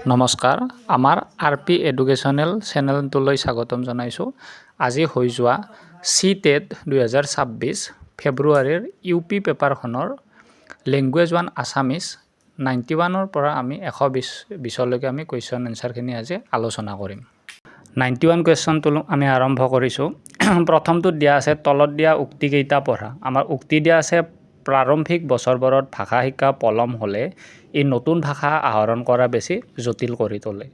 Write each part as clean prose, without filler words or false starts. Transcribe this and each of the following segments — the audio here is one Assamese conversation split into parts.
নমস্কাৰ, আমাৰ আৰ পি এডুকেশ্যনেল চেনেলটোলৈ স্বাগতম জনাইছোঁ। আজি হৈ যোৱা চি টেট 2026 ফেব্ৰুৱাৰীৰ ইউ পি পেপাৰখনৰ লেংগুৱেজ ওৱান আছামিজ 91ৰ পৰা আমি 120 বিছলৈকে আমি কুৱেশ্যন এনচাৰখিনি আজি আলোচনা কৰিম। 91 কুৱেশ্যনটো আমি আৰম্ভ কৰিছোঁ। প্ৰথমটোত দিয়া আছে, তলত দিয়া উক্তিকেইটা পঢ়া। আমাৰ উক্তি দিয়া আছে, প্ৰাৰম্ভিক বছৰবোৰত ভাষা শিকা পলম হ'লে ই নতুন ভাষা আহৰণ কৰা বেছি জটিল কৰি তোলে।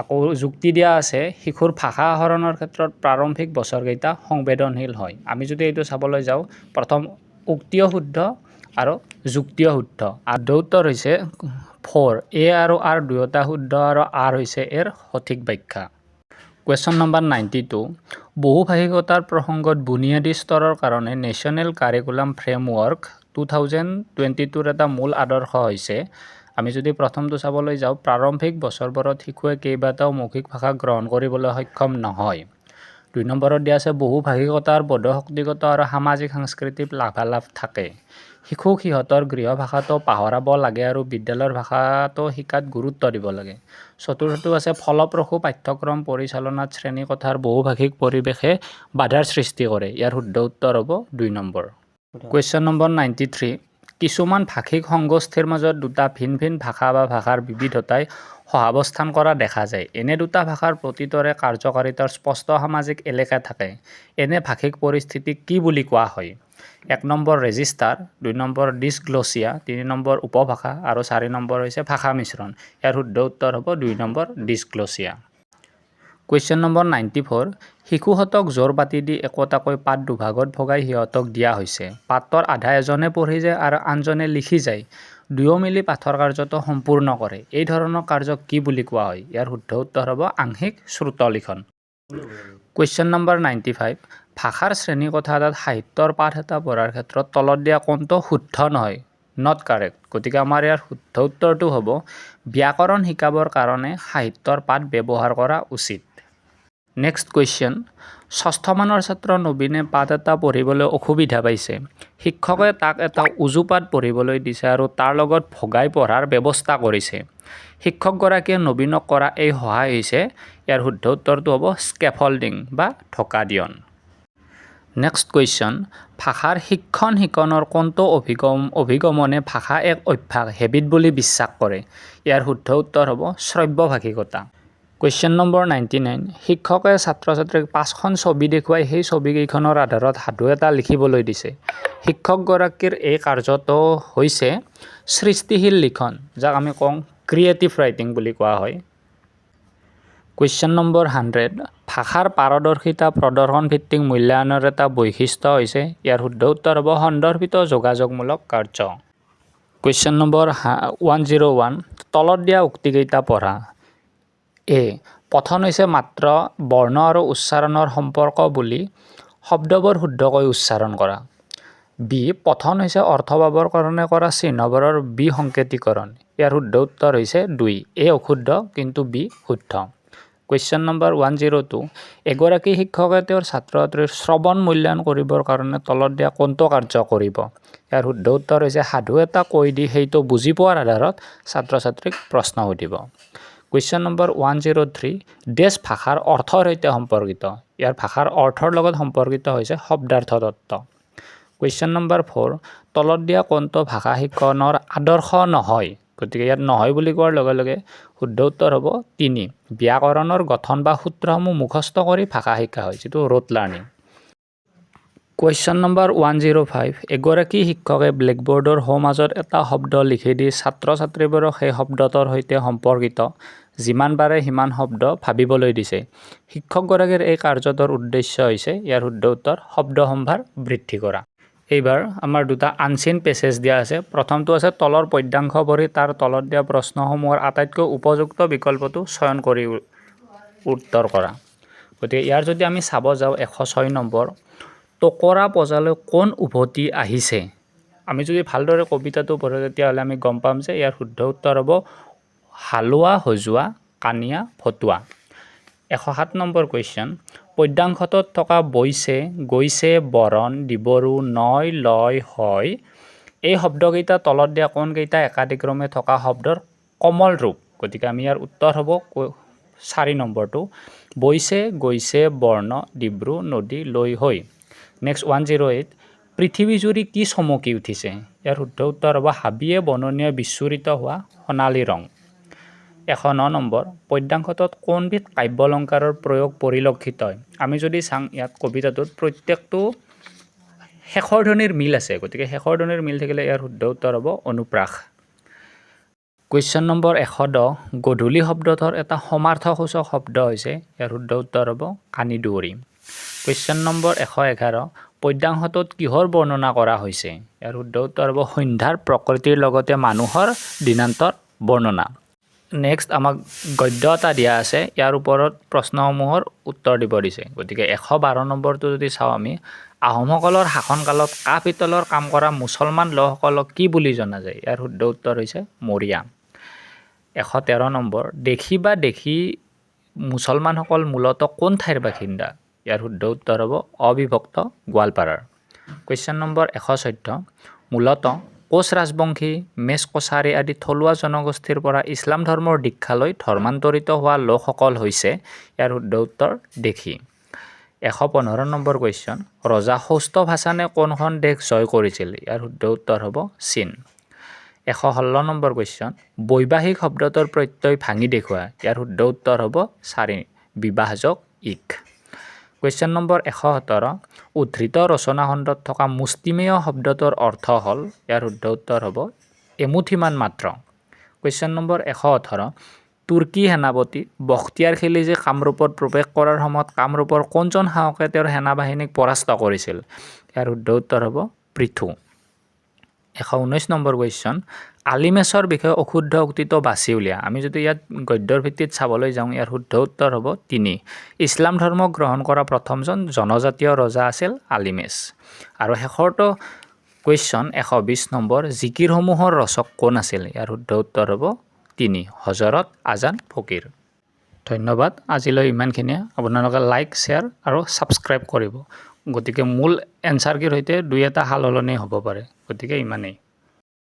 আকৌ যুক্তি দিয়া আছে, শিশুৰ ভাষা আহৰণৰ ক্ষেত্ৰত প্ৰাৰম্ভিক বছৰকেইটা সংবেদনশীল হয়। আমি যদি এইটো চাবলৈ যাওঁ, প্ৰথম উক্তিও শুদ্ধ আৰু যুক্তিও শুদ্ধ। শুদ্ধ উত্তৰ হৈছে ফ'ৰ, এ আৰু আৰ দুয়োটা শুদ্ধ আৰু আৰ হৈছে এৰ সঠিক ব্যাখ্যা। কুৱেশ্যন নম্বৰ 92, বহুভাষিকতাৰ প্ৰসংগত বুনিয়াদী স্তৰৰ কাৰণে নেশ্যনেল কাৰিকুলাম ফ্ৰেমৱৰ্ক 2022ৰ এটা মূল আদৰ্শ হৈছে। আমি যদি প্ৰথমটো চাবলৈ যাওঁ, প্ৰাৰম্ভিক বছৰবোৰত শিশুৱে কেইবাটাও মৌখিক ভাষা গ্ৰহণ কৰিবলৈ সক্ষম নহয়। দুই নম্বৰত দিয়া আছে, বহুভাষিকতাৰ বোধশক্তিগত আৰু সামাজিক সাংস্কৃতিক লাভালাভ থাকে। শিশুক সিহঁতৰ গৃহ ভাষাটো পাহৰাব লাগে আৰু বিদ্যালয়ৰ ভাষাটো শিকাত গুৰুত্ব দিব লাগে। চতুৰ্থটো আছে, ফলপ্ৰসূ পাঠ্যক্ৰম পৰিচালনাত শ্ৰেণীকোঠাৰ বহুভাষিক পৰিৱেশে বাধাৰ সৃষ্টি কৰে। ইয়াৰ শুদ্ধ উত্তৰ হ'ব দুই নম্বৰ। কুৱেশ্যন নম্বৰ 93, কিছুমান ভাষিক সংগোষ্ঠীৰ মাজত দুটা ভিন ভিন ভাষা বা ভাষাৰ বিবিধতাই সহাৱস্থান কৰা দেখা যায়। এনে দুটা ভাষাৰ প্ৰতিটোৰে কাৰ্যকাৰিতাৰ স্পষ্ট সামাজিক এলেকা থাকে। এনে ভাষিক পৰিস্থিতিক কি বুলি কোৱা হয়? এক নম্বৰ ৰেজিষ্টাৰ, দুই নম্বৰ ডিছগ্লছিয়া, তিনি নম্বৰ উপভাষা আৰু চাৰি নম্বৰ হৈছে ভাষা মিশ্ৰণ। ইয়াৰ শুদ্ধ উত্তৰ হ'ব দুই নম্বৰ ডিছগ্লছিয়া। কুৱেশ্যন নম্বৰ 94, শিশুহঁতক যোৰ পাতি দি একোটাকৈ পাত দুভাগত ভগাই সিহঁতক দিয়া হৈছে। পাতৰ আধা এজনে পঢ়ি যায় আৰু আনজনে লিখি যায়। দুয়ো মিলি পাঠৰ কাৰ্যটো সম্পূৰ্ণ কৰে। এই ধৰণৰ কাৰ্যক কি বুলি কোৱা হয়? ইয়াৰ শুদ্ধ উত্তৰ হ'ব আংশিক শ্ৰুতলিখন। কুৱেশ্যন নম্বৰ 95, ভাষাৰ শ্ৰেণীকোঠা এটাত সাহিত্যৰ পাঠ এটা পঢ়াৰ ক্ষেত্ৰত তলত দিয়া কোনটো শুদ্ধ নহয়? Not correct. গতিকে আমাৰ ইয়াৰ শুদ্ধ উত্তৰটো হ'ব, ব্যাকৰণ শিকাবৰ কাৰণে সাহিত্যৰ পাঠ ব্যৱহাৰ কৰা উচিত। নেক্সট কুৱেশ্যন, ষষ্ঠ মানৰ ছাত্ৰ নবীনে পাঠ এটা পঢ়িবলৈ অসুবিধা পাইছে। শিক্ষকে তাক এটা উজু পাঠ পঢ়িবলৈ দিছে আৰু তাৰ লগত ভগাই পঢ়াৰ ব্যৱস্থা কৰিছে। শিক্ষকগৰাকীয়ে নবীনক কৰা এই সহায় হৈছে। ইয়াৰ শুদ্ধ উত্তৰটো হ'ব স্কেফল্ডিং বা ঢকা দিয়ন। নেক্সট কুৱেশ্যন, ভাষাৰ শিক্ষণ শিকনৰ কোনটো অভিগমনে ভাষা এক অভ্যাস, হেবিট বুলি বিশ্বাস কৰে? ইয়াৰ শুদ্ধ উত্তৰ হ'ব শ্ৰব্য ভাষিকতা। কুৱেশ্যন নম্বৰ 99, শিক্ষকে ছাত্ৰ ছাত্ৰীক পাঁচখন ছবি দেখুৱাই সেই ছবিকেইখনৰ আধাৰত সাধু এটা লিখিবলৈ দিছে। শিক্ষকগৰাকীৰ এই কাৰ্যটো হৈছে সৃষ্টিশীল লিখন, যাক আমি কওঁ ক্ৰিয়েটিভ ৰাইটিং বুলি কোৱা হয়। কুৱেশ্যন নম্বৰ 100, ভাষাৰ পাৰদৰ্শিতা প্ৰদৰ্শন ভিত্তিক মূল্যায়নৰ এটা বৈশিষ্ট্য হৈছে। ইয়াৰ শুদ্ধ উত্তৰ হ'ব সন্দৰ্ভিত যোগাযোগমূলক কাৰ্য। কুৱেশ্যন নম্বৰ 101, তলত দিয়া উক্তিকেইটা পঢ়া। এ, পঠন হৈছে মাত্ৰ বৰ্ণ আৰু উচ্চাৰণৰ সম্পৰ্ক বুলি শব্দবোৰ শুদ্ধকৈ উচ্চাৰণ কৰা। বি, পঠন হৈছে অৰ্থ পাবৰ কাৰণে কৰা চিহ্নবোৰৰ বিসংকেতীকৰণ। ইয়াৰ শুদ্ধ উত্তৰ হৈছে দুই, এ অশুদ্ধ কিন্তু বি শুদ্ধ। কুৱেশ্যন নম্বৰ 102, এগৰাকী শিক্ষকে তেওঁৰ ছাত্ৰ ছাত্ৰীৰ শ্ৰৱণ মূল্যায়ন কৰিবৰ কাৰণে তলত দিয়া কোনটো কাৰ্য কৰিব? ইয়াৰ শুদ্ধ উত্তৰ হৈছে সাধু এটা কৈ দি সেইটো বুজি পোৱাৰ আধাৰত ছাত্ৰ ছাত্ৰীক প্ৰশ্ন সুধিব। কুৱেশ্যন নম্বৰ 103, ডেছ ভাষাৰ অৰ্থৰ সৈতে সম্পৰ্কিত। ইয়াৰ ভাষাৰ অৰ্থৰ লগত সম্পৰ্কিত হৈছে শব্দাৰ্থ তত্ত্ব। কুৱেশ্যন নম্বৰ 4, তলত দিয়া কোনটো ভাষা শিকনৰ আদৰ্শ নহয়? গতিকে ইয়াত নহয় বুলি কোৱাৰ লগে লগে শুদ্ধ উত্তৰ হ'ব তিনি, ব্যাকৰণৰ গঠন বা সূত্ৰসমূহ মুখস্থ কৰি ভাষা শিকা হয়, যিটো ৰোট লাৰ্ণিং। কুৱেশ্যন নম্বৰ 105, এগৰাকী শিক্ষকে ব্লেকবৰ্ডৰ সোঁমাজত এটা শব্দ লিখি দি ছাত্ৰ ছাত্ৰীবোৰক সেই শব্দটোৰ সৈতে সম্পৰ্কিত যিমান পাৰে সিমান শব্দ ভাবিবলৈ দিছে। শিক্ষকগৰাকীৰ এই কাৰ্যটোৰ উদ্দেশ্য হৈছে। ইয়াৰ শুদ্ধ উত্তৰ শব্দ সম্ভাৰ বৃদ্ধি কৰা। এইবাৰ আমাৰ দুটা আনচিন পেছেজ দিয়া আছে। প্ৰথমটো আছে, তলৰ পদ্যাংশ পঢ়ি তাৰ তলত দিয়া প্ৰশ্নসমূহৰ আটাইতকৈ উপযুক্ত বিকল্পটো চয়ন কৰি উত্তৰ কৰা। গতিকে ইয়াৰ যদি আমি চাব যাওঁ, 106 নম্বৰ, টোকোৰা পঁজালৈ কোন উভতি আহিছে? আমি যদি ভালদৰে কবিতাটো পঢ়োঁ, তেতিয়াহ'লে আমি গম পাম যে ইয়াৰ শুদ্ধ উত্তৰ হ'ব হালোৱা হজুৱা কানীয়া ফটুৱা। 107 নম্বৰ কুৱেশ্যন, পদ্যাংশটোত থকা বৈছে, গৈছে, বৰণ, ডিবৰু, নয়, লয়, হয়, এই শব্দকেইটা তলত দিয়া কোনকেইটা একাদিক্ৰমে থকা শব্দৰ কমল ৰূপ? গতিকে আমি ইয়াৰ উত্তৰ হ'ব 4 নম্বৰটো, বৈছে গৈছে বৰ্ণ ডিব্ৰু নদী লৈ হৈ। নেক্সট 108, পৃথিৱীজুৰি কি চমকি উঠিছে? ইয়াৰ শুদ্ধ উত্তৰ হ'ব হাবিয়ে বননিয়ে বিচ্ছুৰিত হোৱা সোণালী ৰং। 109 নম্বৰ, পদ্যাংশটোত কোনবিধ কাব্যালংকাৰৰ প্ৰয়োগ পৰিলক্ষিত হয়? আমি যদি চাওঁ, ইয়াত কবিতাটোত প্ৰত্যেকটো শেষৰ ধ্বনিৰ মিল আছে। গতিকে শেষৰ ধ্বনিৰ মিল থাকিলে ইয়াৰ শুদ্ধ উত্তৰ হ'ব অনুপ্ৰাস। কুৱেশ্যন নম্বৰ 110, গধূলি শব্দটোৰ এটা সমাৰ্থসূচক শব্দ হৈছে? ইয়াৰ শুদ্ধ উত্তৰ হ'ব কাণিদুৱৰী। কুৱেশ্যন নম্বৰ 111, পদ্যাংশটোত কিহৰ বৰ্ণনা কৰা হৈছে? ইয়াৰ শুদ্ধ উত্তৰ হ'ব সন্ধ্যাৰ প্ৰকৃতিৰ লগতে মানুহৰ দিনান্তৰ বৰ্ণনা। নেক্সট আমাক গদ্য এটা দিয়া আছে, ইয়াৰ ওপৰত প্ৰশ্নসমূহৰ উত্তৰ দিব দিছে। গতিকে 112 নম্বৰটো যদি চাওঁ আমি, আহোমসকলৰ শাসনকালত কাঁহ পিতলৰ কাম কৰা মুছলমান লোকসকলক কি বুলি জনা যায়? ইয়াৰ শুদ্ধ উত্তৰ হৈছে মৰিয়া। 113 নম্বৰ, দেশী বা দেশী মুছলমানসকল মূলতঃ কোন ঠাইৰ বাসিন্দা? ইয়াৰ শুদ্ধ উত্তৰ হ'ব অবিভক্ত গোৱালপাৰাৰ। কুৱেশ্যন নম্বৰ 114, মূলতঃ কোচ ৰাজবংশী, মেচ কছাৰী আদি থলুৱা জনগোষ্ঠীৰ পৰা ইছলাম ধৰ্মৰ দীক্ষা লৈ ধৰ্মান্তৰিত হোৱা লোকসকল হৈছে? ইয়াৰ শুদ্ধ উত্তৰ দেশী। 115 নম্বৰ কুৱেশ্যন, ৰজা সৌষ্ঠভাচানে কোনখন দেশ জয় কৰিছিল? ইয়াৰ শুদ্ধ উত্তৰ হ'ব চীন। 116 নম্বৰ কুৱেশ্যন, বৈবাহিক শব্দটোৰ প্ৰত্যয় ভাঙি দেখুওৱা। ইয়াৰ শুদ্ধ উত্তৰ হ'ব 4, বিবাহযোগ ইক। কুৱেশ্যন নম্বৰ 117, উদ্ধৃত ৰচনাখণ্ডত থকা মুষ্টিমেয় শব্দটোৰ অৰ্থ হ'ল? ইয়াৰ শুদ্ধ উত্তৰ হ'ব এমুঠিমান মাত্ৰ। কুৱেশ্যন নম্বৰ 118, তুৰ্কী সেনাপতি বখতিয়াৰ খিলজী কামৰূপত প্ৰৱেশ কৰাৰ সময়ত কামৰূপৰ কোনজন শাসকে তেওঁৰ সেনাবাহিনীক পৰাস্ত কৰিছিল? ইয়াৰ শুদ্ধ উত্তৰ হ'ব পৃথু। 119 নম্বৰ কুৱেশ্যন, আলিমেছৰ বিষয়ে অশুদ্ধ উক্তিটো বাছি উলিওৱা। আমি যদি ইয়াত গদ্যৰ ভিত্তিত চাবলৈ যাওঁ, ইয়াৰ শুদ্ধ উত্তৰ হ'ব 3, ইছলাম ধৰ্ম গ্ৰহণ কৰা প্ৰথমজন জনজাতীয় ৰজা আছিল আলিমেছ। আৰু শেষৰটো কুৱেশ্যন 120 নম্বৰ, জিকিৰসমূহৰ ৰচক কোন আছিল? ইয়াৰ শুদ্ধ উত্তৰ হ'ব 3, হজৰত আজান ফকীৰ। ধন্যবাদ, আজিলৈ ইমানখিনিয়ে। আপোনালোকে লাইক, শ্বেয়াৰ আৰু ছাবস্ক্ৰাইব কৰিব। গতিকে মূল এনচাৰ কীৰ সৈতে দুই এটা সাল সলনি হ'ব পাৰে। গতিকে ইমানেই।